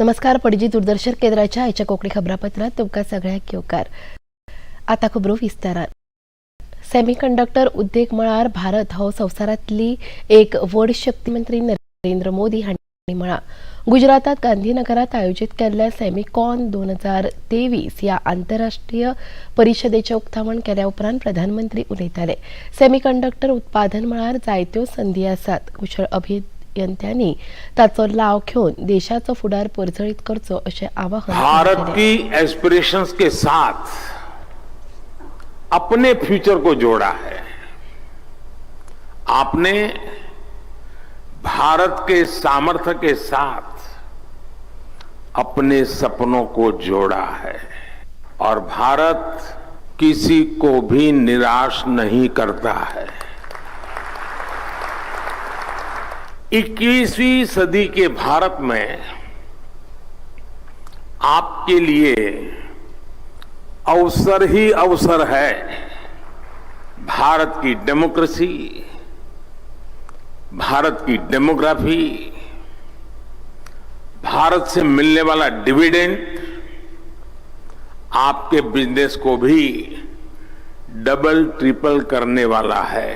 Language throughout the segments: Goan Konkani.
नमस्कार, पणजी दूरदर्शन केंद्राच्या आयच्या कोंकणी खबरापत्रात तुमकां सगळ्यांक येवकार. आतां खबरो विस्तारान. सेमीकंडक्टर उद्देग मळार भारत हो संवसारांतली एक व्हड शक्ती, मंत्री नरेंद्र मोदी हांणी म्हळां. गुजरातांत गांधीनगरात आयोजीत केल्ल्या सेमिकॉन 2023 ह्या आंतरराष्ट्रीय परिशदेचें उक्तावण केल्या उपरांत प्रधानमंत्री उलयताले. सेमीकंडक्टर उत्पादन मळार जायत्यो संदी आसात. कुशळ अभियंत्यांनी ताचो लाव घेवन देशाचो फुडार परजळीत करचो अशें आवाहन तांणी भारत केलें. की एस्पिरेशंस के साथ अपने फ्यूचर को जोड़ा है. आपने भारत के सामर्थ्य के साथ अपने सपनों को जोड़ा है और भारत किसी को भी निराश नहीं करता है. 21वीं सदी के भारत में आपके लिए अवसर ही अवसर है. भारत की डेमोक्रेसी, भारत की डेमोग्राफी, भारत से मिलने वाला डिविडेंड आपके बिजनेस को भी डबल ट्रिपल करने वाला है.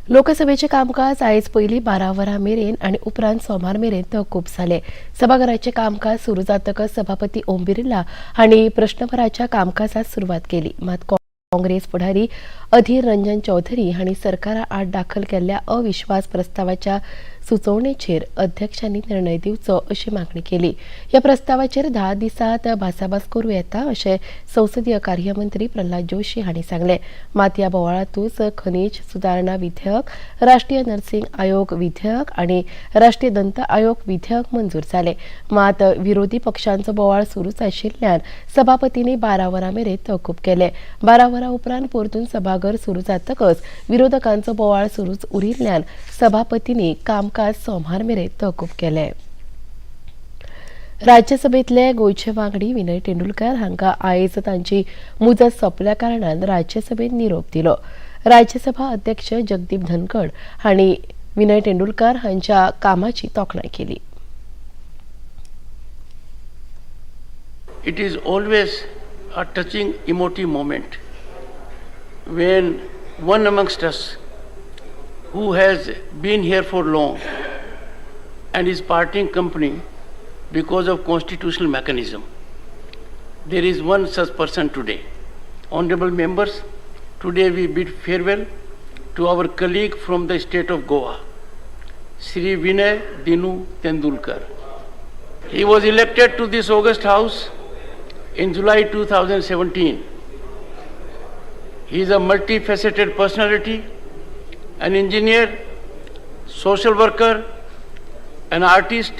लोकसभेचें कामकाज आयज पयलीं 12 वरां मेरेन आनी उपरांत सोमार मेरेन तहकूब जालें. सभाघराचें कामकाज सुरू जातकच सभापती ओम बिर्ला हांणी प्रश्नवराच्या कामकाजाक सुरवात केली. मात काँग्रेस फुडारी अधीर रंजन चौधरी हांणी सरकारा आड दाखल केल्ल्या अविश्वास प्रस्तावाच्या सुचोवणेचेर अध्यक्षांनी निर्णय दिवचो अशी मागणी केली. ह्या प्रस्तावाचेर 10 दिसांत भासाभास करूं येता अशें संसदीय कार्यमंत्री प्रल्हाद जोशी हांणी सांगलें. मात ह्या बोवाळांतूच खनीज सुदारणा विधेयक, राष्ट्रीय नर्सिंग आयोग विधेयक आनी राष्ट्रीय दंत आयोग विधेयक मंजूर जालें. मात विरोधी पक्षांचो बोवाळ सुरूच आशिल्ल्यान सभापतींनी 12 वरां मेरेन तहकूब केलें. 12 वरां उपरांत परतून सभाघर सुरू जातकच विरोधकांचो बोवाळ सुरूच उरिल्ल्यान सभापतींनी कामकाज सोमार मेरेन तहकूब केलें. राज्यसभेतले गोंयचे वांगडी विनय तेंडुलकार हांकां आयज तांची मुजत सोंपल्या कारणान राज्यसभेत निरोप दिलो. राज्यसभा अध्यक्ष जगदीप धनखड हांणी विनय तेंडुलकार हांच्या कामाची तोखणाय केली. It is always a touching, emotive moment when one amongst us who has been here for long and is parting company because of constitutional mechanism. There is one such person today. Honorable members, today we bid farewell to our colleague from the state of Goa, Sri Vinay Dinu Tendulkar. He was elected to this august house in July 2017. He is a multifaceted personality, an engineer, social worker, an artist,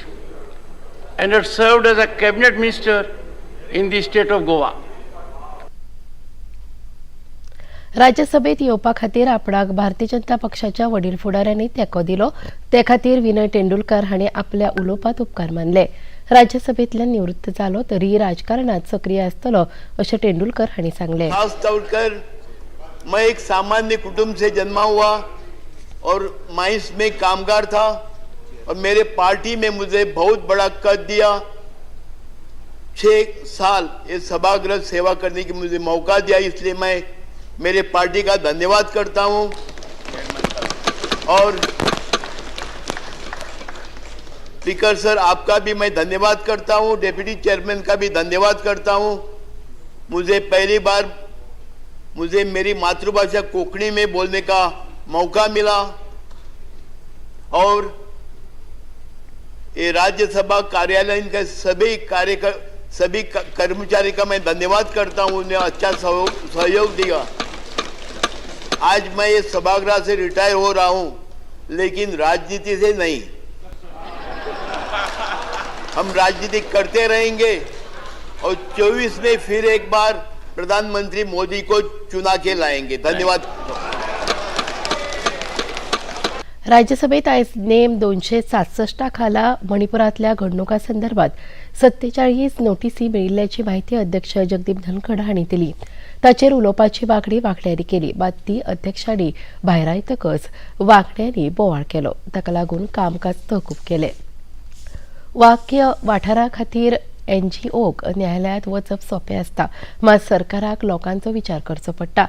and had served as a cabinet minister in the state of Goa. राज्यसभेत येवपा खातीर आपणाक भारतीय जनता पक्षाच्या वडील फुडाऱ्यांनी तेंको दिलो, ते खातीर विनय तेंडुलकार हांणी आपल्या उलोवपांत उपकार मानले. राज्यसभेंतल्यान निवृत्त जालो तरी राजकारणात सक्रीय आसतलो अशें तेंडुलकर हांणी सांगलें. खास तौर कर मैं एक सामान्य कुटुंब से जन्मा हुआ और माइंस में कामगार था और मेरे पार्टी में मुझे बहुत बड़ा कद दिया. 6 साल ये सभागृह सेवा करने की मुझे मौका दिया, इसलिए मैं मेरे पार्टी का धन्यवाद करता हूं और स्पीकर सर, आपका भी मैं धन्यवाद करता हूं, डेप्यूटी चेयरमैन का भी धन्यवाद करता हूं. मुझे पहली बार मुझे मेरी मातृभाषा कोंकणी में बोलने का मौका मिला और ये राज्यसभा कार्यालय के सभी कार्य सभी कर्मचारी का मैं धन्यवाद करता हूं. उन्हें अच्छा सहयोग दिया. आज मैं ये सभागृह से रिटायर हो रहा हूं, लेकिन राजनीति से नहीं. हम राजनीति करते रहेंगे और 24 में फिर एक बार प्रधानमंत्री मोदी को चुना के लाएंगे. धन्यवाद. राज्यसभेत आयज नेम 267 खाला मणिपुरांतल्या घडणुकां संदर्भात 47 नोटीसी मेळिल्ल्याची माहिती अध्यक्ष जगदीप धनखड हांणी दिली. ताचेर उलोवपाची मागणी वांगड्यांनी केली. मात ती अध्यक्षांनी भायरायतकच वांगड्यांनी बोवाळ केलो. ताका लागून कामकाज तहकूब केलें. वाक्य वाठारा खातीर एनजीओक न्यायालयांत वचप सोंपें आसता, मात सरकाराक लोकांचो विचार करचो पडटा.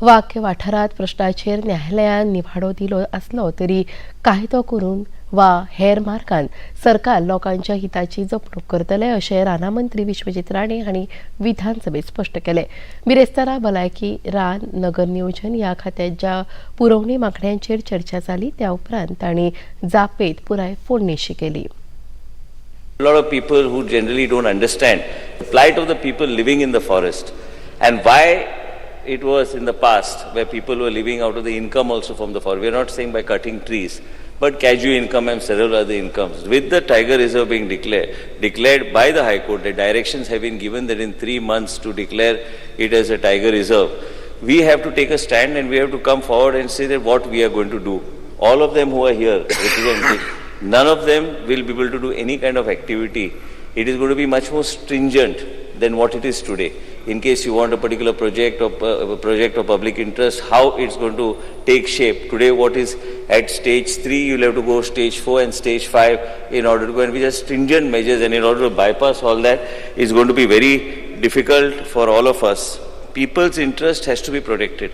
वाक्य वाठारांत प्रश्नाचेर न्यायालयान निवाडो दिलो आसलो तरी कायदो करून वा हेर मार्गान सरकार लोकांच्या हिताची जपणूक करतले अशें रानां मंत्री विश्वजीत राणे हांणी विधानसभेत स्पश्ट केलें. बिरेस्तारा भलायकी, रान, नगर नियोजन ह्या खात्याच्या पुरवणी मागण्यांचेर चर्चा जाली त्या उपरांत तांणी जापेत पुराय फोडणिशी केली. A lot of people who generally don't understand the plight of the people living in the forest and why it was in the past where people were living out of the income also from the forest. We are not saying by cutting trees, but cashew income and several other incomes. With the tiger reserve being declared by the High Court, the directions have been given that in 3 months to declare it as a tiger reserve. We have to take a stand and we have to come forward and say that what we are going to do. All of them who are here representing, none of them will be able to do any kind of activity. It is going to be much more stringent than what it is today. In case you want a particular project or project of public interest, how it's going to take shape. Today, what is at stage 3, you'll have to go stage 4 and stage 5 in order to go. And with just stringent measures, and in order to bypass all that, is going to be very difficult for all of us. People's interest has to be protected,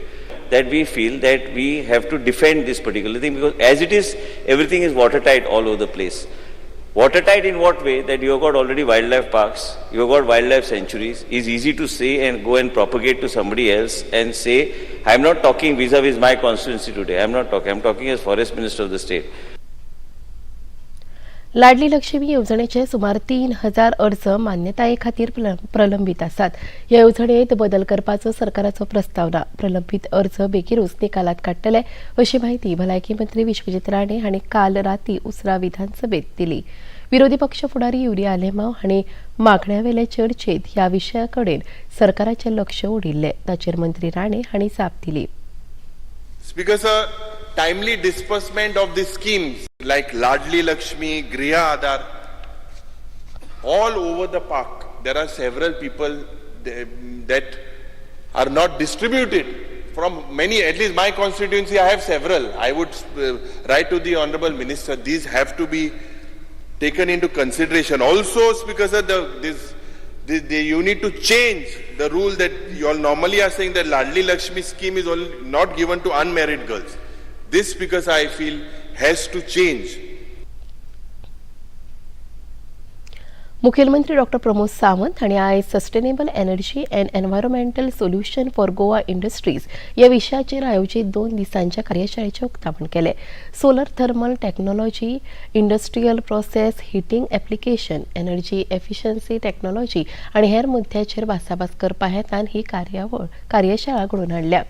that we feel that we have to defend this particular thing because, as it is, everything is watertight all over the place. Watertight in what way? That you have got already wildlife parks, you have got wildlife sanctuaries. Is easy to say and go and propagate to somebody else and say, I am not talking vis-a-vis my constituency today. I am not talking. I am talking as forest minister of the state. Ladli Lakshmi येवजणेचे सुमार 3000 अर्ज मान्यताये खातीर प्रलंबीत आसात. ह्या येवजणेत बदल करपाचो सरकाराचो प्रस्ताव ना. प्रलंबीत अर्ज बेगीनूच निकालात काडटले अशी म्हायती भलायकी मंत्री विश्वजीत राणे हांणी काल राती उसरा विधानसभेत दिली. विरोधी पक्ष फुडारी युरी आलेमाव हांणी मागण्यावेले चर्चेत ह्या विशया कडेन सरकाराचें लक्ष ओडिल्लें. ताचेर मंत्री राणे हांणी जाप दिली. Speaker sir, timely disbursement of the schemes like Ladli Lakshmi, Griha Aadhar, all over the park, there are several people that are not distributed from many, at least my constituency, I have several. I would write to the Honorable Minister, these have to be taken into consideration. Also, Speaker sir, you need to change the rule that you all normally are saying that Ladli Lakshmi scheme is only not given to unmarried girls. This, because I feel, has to change. मुखेलमंत्री डॉक्टर प्रमोद सावंत हांणी आयज "Sustainable Energy and Environmental Solution for Goa Industries" ह्या विशयाचेर आयोजीत 2 दिसांच्या कार्यशाळेचें उक्तावण केलें. Solar thermal technology, industrial process heating application, energy efficiency technology आनी हेर मुद्द्याचेर भासाभास करपा हेतान ही कार्यावळ कार्यशाळा घडोवन हाडल्या.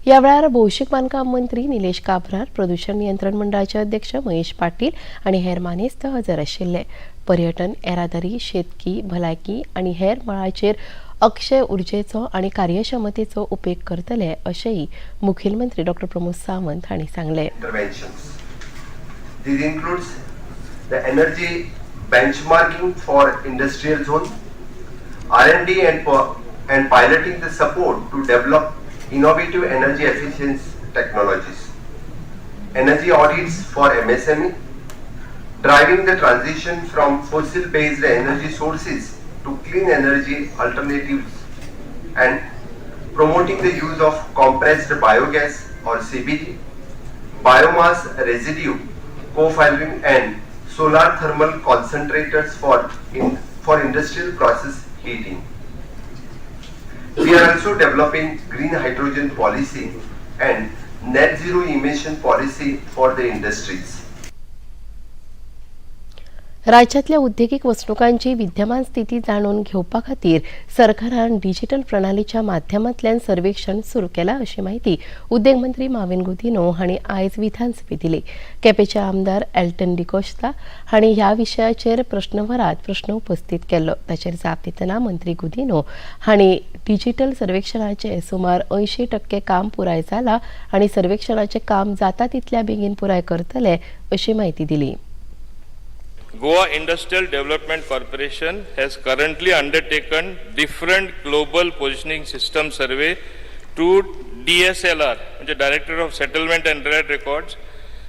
ह्या वेळार भौशीक बांदकाम मंत्री निलेश काब्राल, प्रदूषण नियंत्रण मंडळाचे अध्यक्ष महेश पाटील आनी हेर मानेस्त हजर आशिल्ले. पर्यटन, येरादारी, शेतकी, भलायकी आनी हेर मळाचेर अक्षय उर्जेचो आनी कार्यक्षमतेचो उपेग करतले अशेंय मुखेलमंत्री डॉ प्रमोद सावंत हांणी सांगलें. Interventions. This includes the energy benchmarking for industrial zone, R&D and piloting the support to develop innovative energy efficient technologies, energy audits for MSME, driving the transition from fossil-based energy sources to clean energy alternatives, and promoting the use of compressed biogas or CBG, biomass residue, co-firing and solar thermal concentrators for industrial process heating. We are also developing green hydrogen policy and net zero emission policy for the industries. राज्यातल्या उद्देगीक वसणुकांची विद्यमान स्थिती जाणून घेवपा खातीर सरकारान डिजिटल प्रणालीच्या माध्यमांतल्यान सर्वेक्षण सुरू केलां अशी म्हायती उद्देग मंत्री माविन गुदिन्हो हांणी आयज विधानसभेत दिली. केपेंचे आमदार एल्टन डिकोस्ता हांणी ह्या विशयाचेर प्रश्नवरात प्रश्न उपस्थित केल्लो. ताचेर जाप दितना मंत्री गुदिन्हो हांणी डिजिटल सर्वेक्षणाचें सुमार 80% काम पुराय जालां आनी सर्वेक्षणाचें काम जाता तितल्या बेगीन पुराय करतले अशी म्हायती दिली. Goa Industrial Development Corporation has currently undertaken different global positioning system survey to DSLR, म्हणजे Director of Settlement and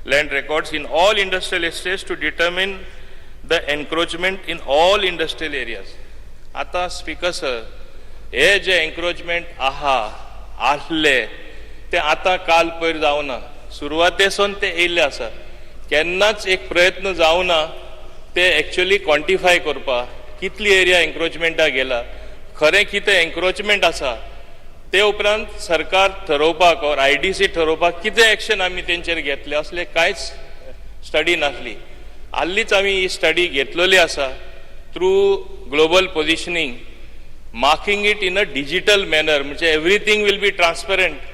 Land Records in all industrial estates to determine the encroachment in all industrial areas. आतां स्पीकर सर, हे जे एन्क्रोचमेंट आहा आसले ते आतां काल पयर जावना, सुरवातेसून ते येयल्ले आसा. केन्नाच एक प्रयत्न जावना ते एक्चुअली क्वॉन्टिफाय करपाक कितली एरिया एन्क्रोचमेंटाक गेला, खरें कितें एन्क्रोचमेंट आसा. ते उपरांत सरकार ठरोवपाक ऑर आयडीसी ठरोवपाक कितें एक्शन आमी तेंचेर घेतले, असले कांयच स्टडी नासली. हाल्लीच आमी ही स्टडी घेतलेली आसा through global positioning, marking it in a digital manner, म्हणजे everything will be transparent.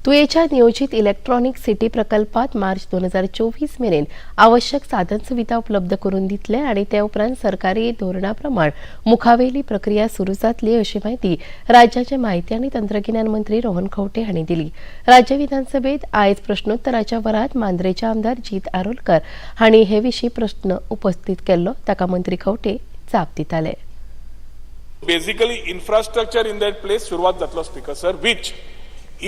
तुयेच्या नियोजित इलेक्ट्रॉनिक सिटी प्रकल्पात मार्च 2024 मेरेन आवश्यक साधन सुविधा उपलब्ध करून दितले आनी ते उपरांत सरकारी धोरणा प्रमाण मुखावेली प्रक्रिया सुरू जातली, अशी माहिती राज्याचे माहिती आनी तंत्रगिन्यान मंत्री रोहन खंवटे हांणी दिली. राज्य विधानसभेत आयज प्रश्नोत्तराच्या वरात मांद्रेचे आमदार जीत आरोलकर हांणी हे विशीं प्रस्न उपस्थित केल्लो. ताका मंत्री खंवटे जाप दिताले. Basically infrastructure in that place सुरवात जातलो, Speaker sir, which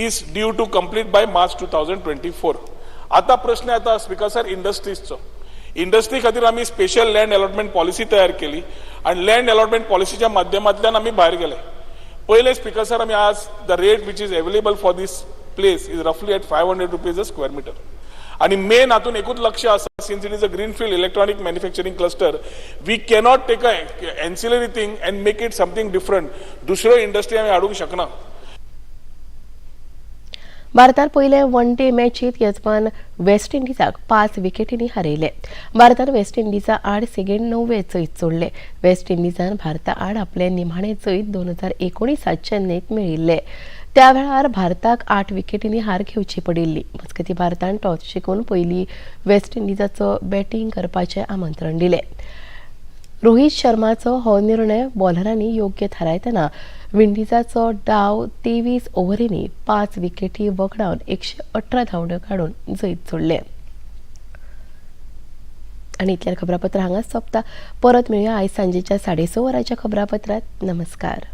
is due to complete by March 2024. आता प्रश्न येता, स्पीकर सर, इंडस्ट्रीजचो. इंडस्ट्री खातीर आमी स्पेशल लँड अलॉटमेंट पॉलिसी तयार केली आनी लँड अलॉटमेंट पॉलिसीच्या माध्यमांतल्यान आमी भायर गेले. पयले, स्पीकर सर, आमी आज the rate which is available for this place is roughly at ₹500 a square meter. आणि मेन हातून एकूच लक्ष आसा, since it is a greenfield electronic manufacturing cluster, we cannot take a ancillary thing and make it something different. दुसऱ्यो इंडस्ट्री आमी हाडूंक शकना. भारतान पयले वन डे मॅचीत येजमान वेस्ट इंडिजाक 5 विकेटींनी हारयले. भारतान वेस्ट इंडिजा आड सेगीत णववे जैत जोडले. वेस्ट इंडिजान भारता आड आपले निमाणे जैत 2019त चेन्नयत मेळिल्ले. त्या वेळार भारताक 8 विकेटींनी हार घेवची पडिल्ली. मजगतीं, भारतान टॉस जिखून पयली वेस्ट इंडिजाचो बॅटींग करपाचें आमंत्रण दिलें. रोहित शर्माचो हो निर्णय बॉलरांनी योग्य थारायतना विंडिजाचो डाव 23 ओव्हरींनी 5 विकेटी वगडावन 118 धांवड्यो काडून जैत जोडलें. आनी इतल्यार खबरापत्र हांगाच सोंपता. परत मेळया आयज सांजेच्या 6:30 वरांच्या खबरापत्रात. नमस्कार.